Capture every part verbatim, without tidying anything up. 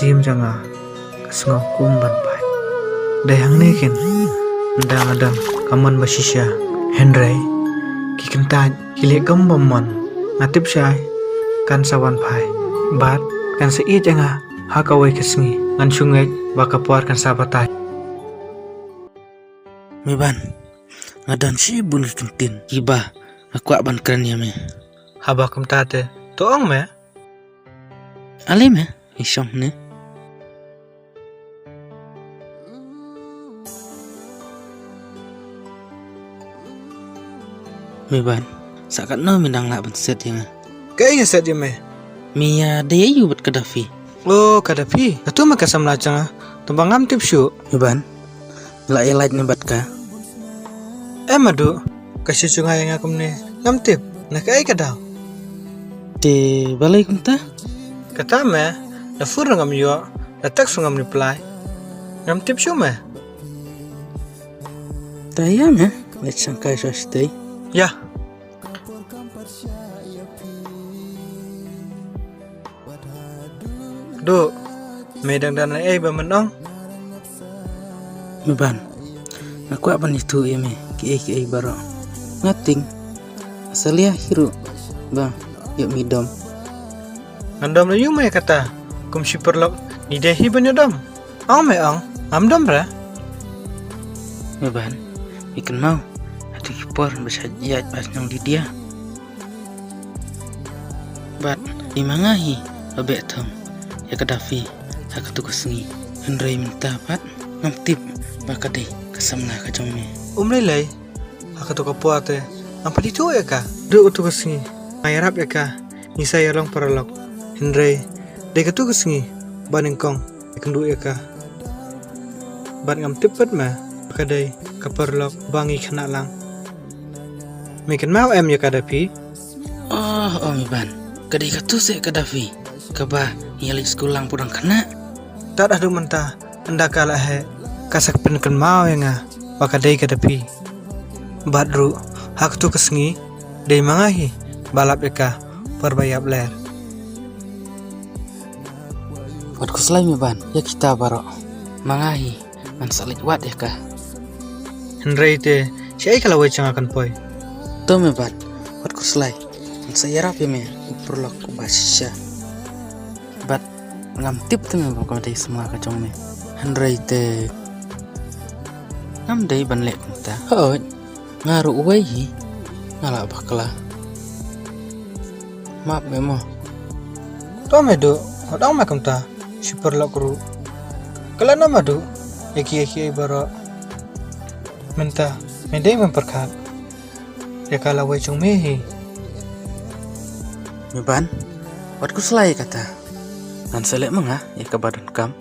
Jingim jong nga ka sngew kum ban pait. Dei hangne keiñ, ynda nga don ka mon ba shisha. Hynrei ki kyntait ki leh kum bym mon. Nga tip shai kan sa wan phai bad kan sa ïeit ïa nga ha kawei ka sngi. Ngan shu ngeit ba ka por kan sa batai. Meban, nga don shibun ki kyntien kiba nga kwah ban kren ïa me. Haba kumta te, to ong me. Ale me, i shong ne. Meban, sa katno me dang lah ban set ïa nga? Kaei nga set ïa me? Me ïadei aïu bad ka Dafi? Oh, ka Dafi. Katu me ka samla jong nga. Tangba ngam tip shuh. Meban, la ïa lait ne bad ka? Em Madu, ka shu jngai ïa nga kumne. Ngam tip na kaei ka daw. Te balei kumta? Kata me, la phone ruh ngam ïoh, la text ruh ngam reply. Ngam tip shuh me. Te ïa me, leit shangkai sha shatei. Ïa. Duh, me dang don ei ba men ong? Meban, nga kwah ban ïathuh ïa me kiei kiei baroh. Nga tieng, nga salia hi ruh ba ïoh me dom. Ngan dom la ïu me kata, kum shi paralok, ngi dei hi ban ïa dom. Ong me ong, ngam dom re. Meban, me kynmaw, ha tu ki por ba shait ïaid ba shnong Lydia. Bad i ma nga hi ba beh thong ïa ka Dafi ha katu ka sngi. Hynrei mynta pat ngam tip ba ka dei ka samla ka jong me. Um lei lei, ha katu ka por te ngam pat ithuh ïa ka. Duh katu ka sngi nga ïarap ïa ka, ngi sa ïalong paralok. Hynrei dei katu ka sngi ba nyngkong ïakynduh ïa ka. Bad ngam tip pat me ba ka dei ka paralok ba ngi khynnah lang. Me kynmaw em ïa ka Dafi? Oh, oh Meban, ka dei katu seh ka Dafi kaba ngi ïa leit skul lang pudang khynnah. Tad haduh mynta ynda ka la heh ka sa pynkynmaw ïa nga ba ka dei ka Dafi. Bad ruh ha katu ka sngi dei ma nga hi ba lap ïa ka por ba ïap ler. Wat khuslai Meban ïa kita baroh. Ma nga hi ngan sa leit wad ïa ka. Hynrei te shaei ka lawei jong nga kan poi? To Meban, wat khuslai, ngan sa ïarap ïa me u paralok uba shisha. Bad ngam tip te me ba ka dei samla ka jong me. Hynrei te ngam dei ban leh kumta. Hooid, nga ruh uwei hi, nga lah bakla. Map me mo. To me Duh, wat ong me kumta, shi paralok ruh. Kala na ma Duh, ïa kiei kiei baroh. Mynta me dei ban pyrkhat ïa ka lawei jong me hi. Meban, wat khuslai ïa kata. Ngan sa leh ma nga ïa kaba donkam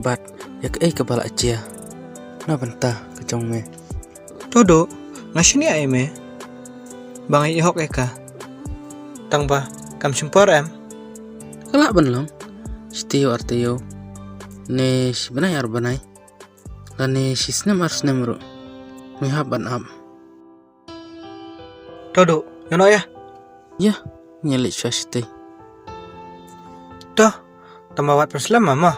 bad ïa kaei kaba la jia na bynta ka jong me. To Duh, nga shaniah ïa me ba nga ïehok ïa ka. Tangba kam shim por em? Ka lah ban long shi taïew ar taïew, ne shi bnai ar bnai, lane shi snem ar snem ruh. Me hap ban ap. To Duh, ïa noh ïa. Ïa, ngi leit sha shatei. To, tangba wat pynslem ma mo.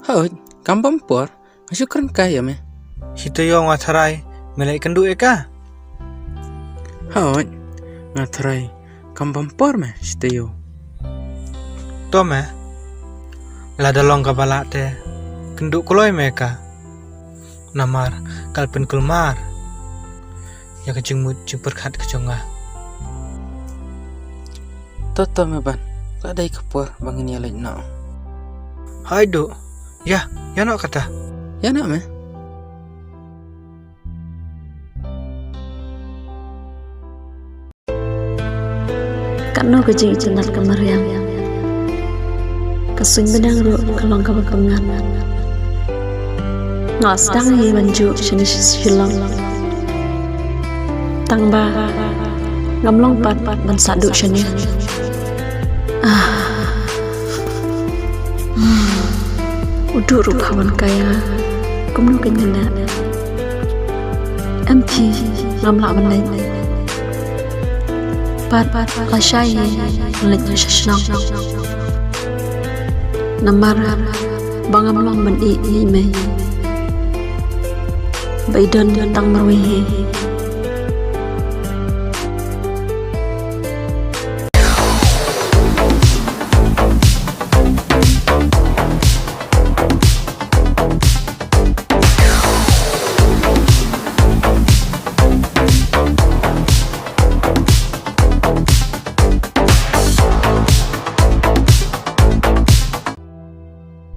Hooid, kam bam por. Nga shu kren kai ïa me. Shi taïew nga tharai me la ïakynduh ïa ka. Hooid, nga tharai kam bam por me shi taïew. To me, lada long kaba lah te kynduh kloi me ka. Namar ka la pynkulmar ïa ka jingmut jingpyrkhat ka jong nga. To to Meban, la dei ka por ba ngin ïa leit noh. Hai Duh, ïa, ïa noh kata. Ïa noh me. Katno ka jingitynnad ka mariang. Ka suiñ bneng ruh ka long kaba pyngngad. Nga sdang hi ban juh shane sha Shillong. Tangba ngam long pat ban sah duh shane. Ah. Hmm. U Duh ruh kha wan kai ïa nga. Kumno kan ïa leh? Em phi, ngam lah ban leit. Pat pat lashai hi ban leit sha shnong. Namar ba ngam long ban ïeit ïa i mei. Ba i don tang marwei hi.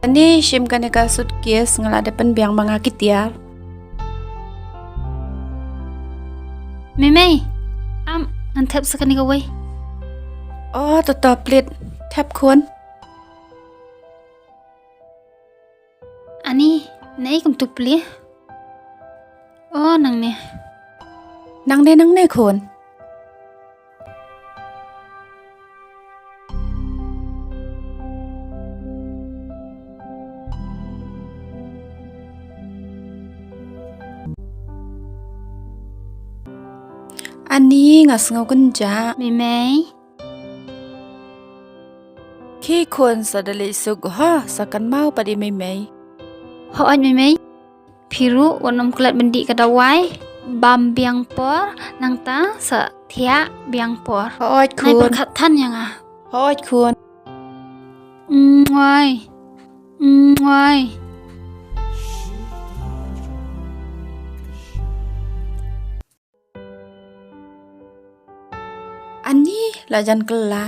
Ani shim kane ka suitcase, nga la dep pynbiang ma nga ki tiar. Mei mei, am, ngan thep sa kane kawei. Oh, to to, plit, thep khun. Ani, nai kumtu pli. Oh, nangne. Nangne, nangne khun. Ani, nga sngew kynjah. Mei mei. Khie khun, sa da leit suk ha, sa kynmaw pat ïa i mei mei. Hooid mei mei. Phi ruh wat nym klet ban dih ka dawai bam biang por, nangta sa thiah biang por. Hooid khun. Nai pyrkhat than ïa nga. Hooid khun. Mwai. Mwai. Ani, la jan kylla.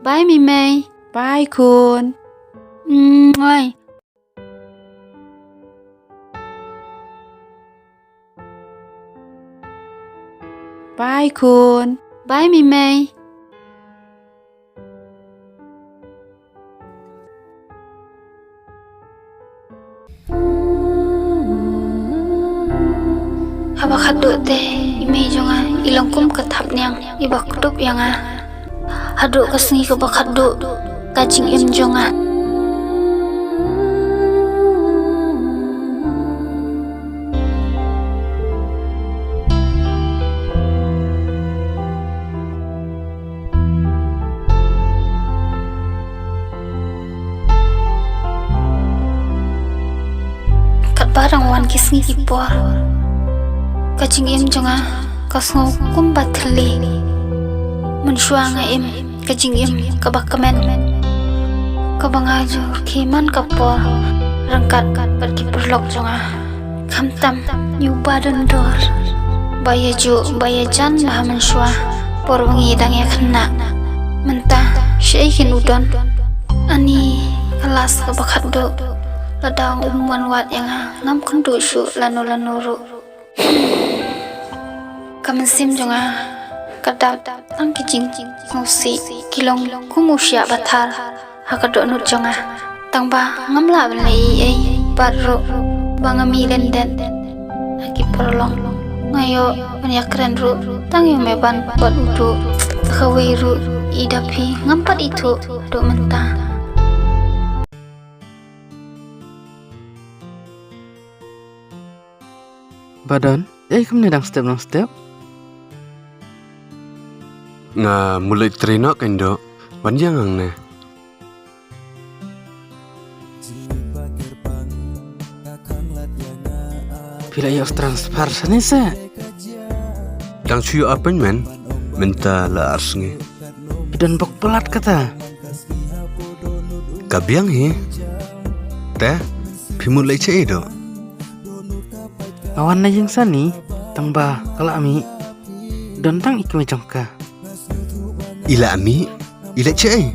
Bye mei mei. Bye khun. Mwai. Bye khun. Bye mei mei. Haba khatduh te i mei jong nga i long kum ka thapniang iba kdup ïa nga. Haduh ka sngi kaba khatduh ka jingim jong nga. Katba dang wan ki sngi ki por, ka jingim jong nga ka sngew kumba thylli. Mynshuwa nga im ka jingim kaba kmen, kaba nga ju rkhie man ka por ryngkat bad ki paralok jong nga. Khamtam ïa uba don dor, ba ïa juh ba ïa jan bha mynshuwa por ba ngi dang ïa khynnah. Mynta shaei kin u don? Ani, ka last kaba khatduh, lada um wan wad ïa nga ngam kynduh shuh lano lano ruh. Ka mynsiem jong nga ka dap tang ki jingsngewsih, ki long kum u shiah ba thar ha ka dohnud jong nga. Tang ba ngam lah ban leh ei ei pat ruh ba nga mih lyndet ha ki paralok. Nga ïoh ban ïakren ruh tang ïa u Meban bad u Duh. Ha kawei ruh i da phi ngam pat ithuh haduh mynta. Ba don, ei kumne dang step dang step. Nga mut leit trei noh kein doh, wan ïa nga hangne. Phi la ïoh transfer shane se? Dang shu ïoh appointment, mynta la ar sngi. Phi don bok palat kata. Ka biang hi. Te, phi mut leit shaei doh? Nga wan na ïing sani, tang ba ka la mih. Don tang i kmie jong ka. I la mih, i leit shaei?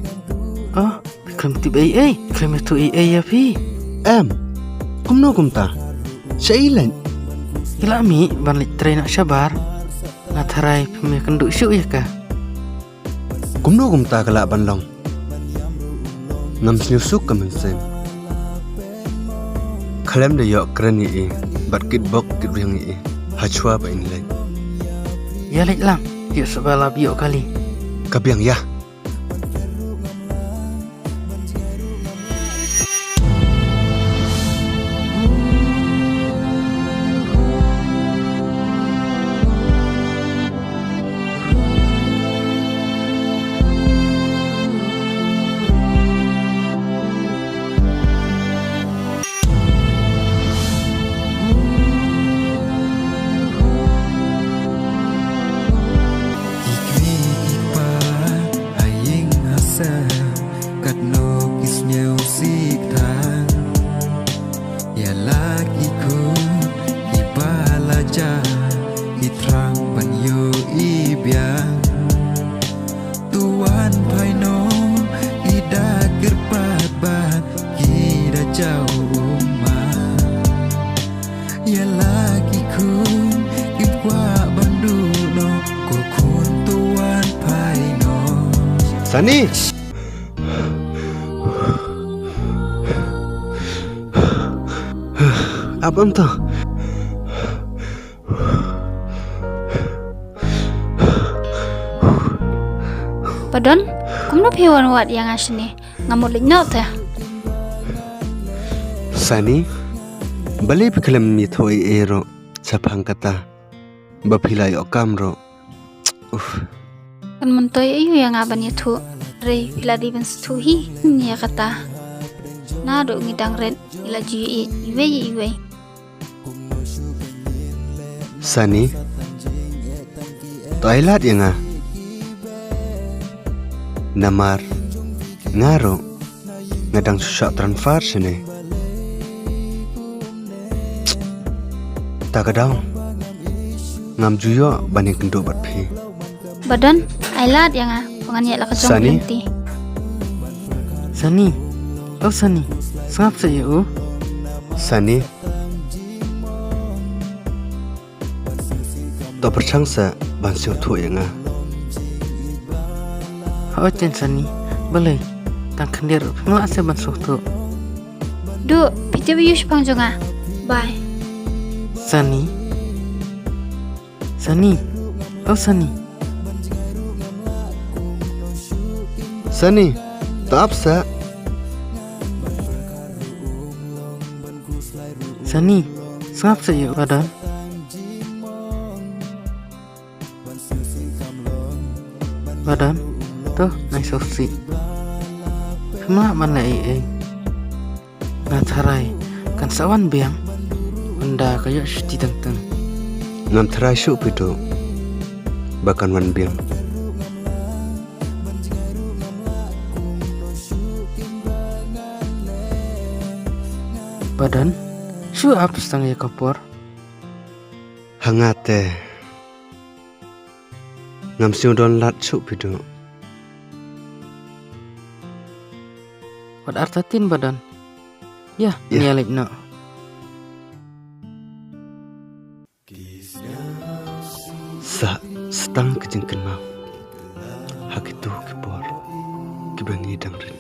Oh, phi khlem tip ei ei, khlem ïathuh ei ei ïa phi. Em, kumno kumta? Shaei i leit? I la mih ban leit trei noh shabar. Nga tharai phim ïakynduh shuh ïa ka. Kumno kumta ka lah ban long? Ngam sngewsuk ka mynsiem. Khlem da ïoh kren ïa i bad kitbok kitrwiang ïa i hashwa ba in leit. Ïa leit lang, ïoh saba lap ïoh kali. Ka biang ïa. Sani! Ap ym to. Ba don, kumno phi wan wad ïa nga shane? Nga mut leit noh te. Sani, balei phi khlem ïathuh ei ei ruh shaphang kata ba phi la ïoh kam ruh? Uf. Kan myntoi aïu ïa nga ban ïathuh? Hynrei phi la dei ban sngewthuh hi ïa kata. Naduh ngi dang rit ngi la ju ïeit iwei ïa iwei. Sani, to ai lad ïa nga. Namar nga ruh nga dang shu shah transfer shane. Ta ka daw ngam ju ïoh ban ïakynduh bad phi. Ba don, ai lad ïa nga ba ngan ïaid la ka jong ka lynti. Sani, oh Sani, sngap seh ïa u. Sani, to pyrshang seh ban sngewthuh ïa nga. Hooid Sani, balei? Tang khyndiat ruh phim lah seh ban sngewthuh. Duh, phi tip aïu shaphang jong nga? Bye. Sani. Sani. Oh Sani. Sani, to ap seh. Sani, sngap seh ïa u. Ba don. Ba don. To, nai sngewsih. Phim lah ban leh ei ei. Nga tharai kan sa wan biang ynda ka ïoh shuti teng teng. Ngam tharai shuh Phi Duh ba kan wan biang. Ba don, shu ap tang ïa ka por. Ha nga te ngam sngew don lad shuh Phi Duh. Wat artatien Ba don. Ïa, ïa, ngi ïa leit noh. Sa, sa tang ka jingkynmaw ha kito ki por kiba ngi dang rit.